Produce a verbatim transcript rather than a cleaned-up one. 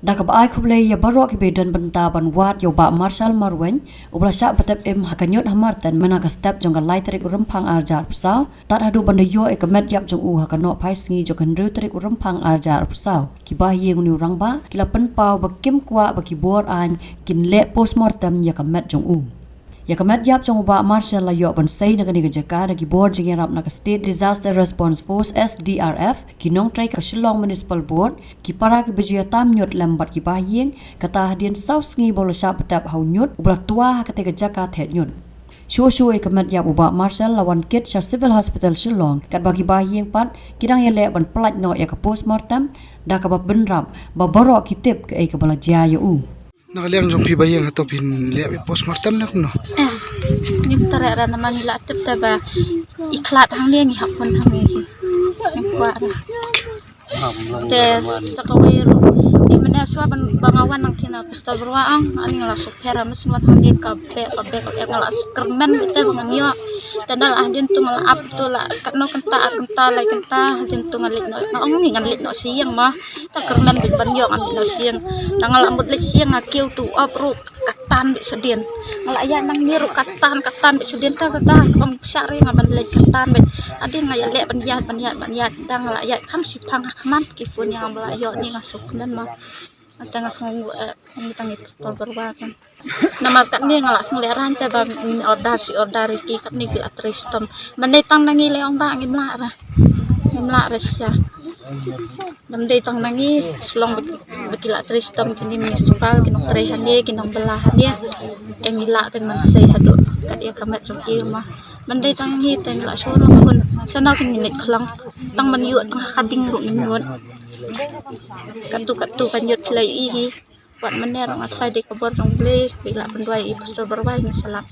Da kaba ai khublei ïa baroh kiba don bynta ban wad ïa u Bah Marshall Marwein, uba la shah btep im ha ka ñiut ha Marten mynha ka step jong ka lai tarik u Rymphang arhajar arphew saw, tad haduh ban da ïoh ïa ka met ïap jong u ha ka nohphai sngi jong ka hynriew tarik u Rymphang arhajar arphew saw, ki bahaïing une u rangbah ki la pynpaw ba kim kwah ba ki bor aiñ kin leh postmortem ïa ka met jong u. Ïa ka met ïap jong u Bah Marshall la ïoh ban sei na kane ka jaka da ki bor jingïarap na ka State Disaster Response Force, S D R F, ki nongtrei ka Shillong Municipal Board, ki para kiba ju ïatam ñiut lem bad ki bahaïing, kata hadien saw sngi ba u la shah btep ha u ñiut uba la twa ha katei ka jaka theh ñiut. Shuh shuh ïa ka met ïap u Bah Marshall la wan kit sha Civil Hospital Shillong, katba ki bahaïing pat ki dang ïaleh ban pyllait noh ïa ka postmortem, da kaba bynrap ba baroh ki tip kaei kaba la jia ïa u. Na ka liang jong phi bahaïing, hato phin leh postmortem ne kumno? Eh, ngim treh re namar ngi la tip te ba i khlad hangne, ngi hap hun hangne hi. Ngim kwah re. Te sa kawei ruh, i mynne shuwa ban, ba nga wan nangta na Pastor Byrwa ong, ani nga la shu pher, nga shu wan hangne ka beh, ka beh, ka beh, nga la shu kyrmen beit te ba ngan ïoh. Te nda la hadien tu nga la ap tu la katno kynta, ar kynta, lai kynta, hadien tu nga leit noh, nga ong ni ngan leit noh sha ïing mo. Te kyrmen beit ban ïoh ngan leit noh sha ïing. Nda nga la mut leit sha ïing nga kiew tu op ruh ka tan beit shadien. Nga la ïaid nangne ruh ka tan, ka tan beit shadien, te kata kaba pyrshah re nga ban leit ka tan beit. Hadien nga ïaleh ban ïaid, ban ïaid, ban ïaid. Nda nga la ïaid kham shiphang ha khmat ki phone ïa nga ba la ïoh ni, nga shu kmen mo. Te nga sngewnguh, eh, ngi tang i Pastor Byrwa kan. Namar katne nga la sngewlehrain te ba ngin order shi order ïa ki, katne ki la trei shitom. Mynne tang na ngi lei ong ba ngim lah re. Ngim lah re shisha. Mynne tang na ngi shlong ba ki, ba ki la trei shitom kine municipal, ki nongtrei hangne, ki nongbylla hangne. Te ngi lah kan mynsiem haduh kat ïa ka met jong ki mo. Mynne tang ngi te ngi la shu long hun. Shano kin ngi leit khlong. Tang ban ïoh tang ha ka ding ruh ngim nud. Katto katto ka ñiut phi la ïohi hi. Wat mynne ruh nga tharai dei ka bor jong U Blei, ba i la pynduwai i Pastor Byrwa, ngi sa lap.